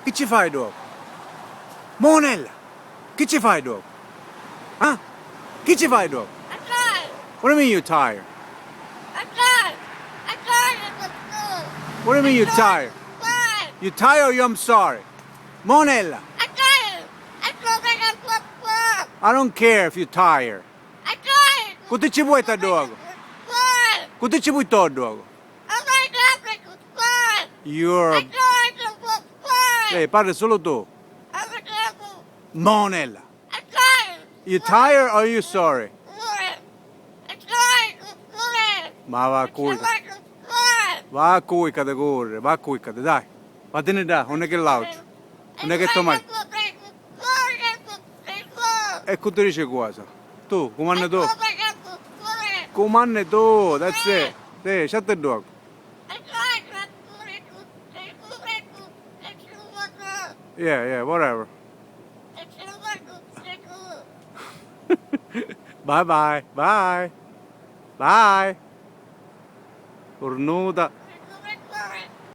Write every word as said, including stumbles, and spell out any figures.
Chi ci fai ddocu? Monella! Chi ci fai ddocu? Ah? Chi ci fai ddocu? I'm tired. What do you mean you're tired? I'm tired. I'm tired of the school. What do you mean you're tired? I'm tired. You tired or you I'm sorry? Monella! I'm tired. I'm so tired of the school. I don't care if you're tired. I'm tired. Cu ti ci puoi sta ddocu? School. Cu ti ci puoi sta ddocu? You're... Ehi, parri sulu tu. Monella. You tired or you sorry? Ma va cuicati. Va cuicati, curri, va cuicati, dai. Vattini ddà, unni è chi l'autra? Unni è chi sto mari... E cu ti dici cosa? Tu, cumanni tu. Cumanni tu, that's it. Sì, shut the door. Yeah, yeah, whatever. Bye bye, bye. Bye. Curnuta.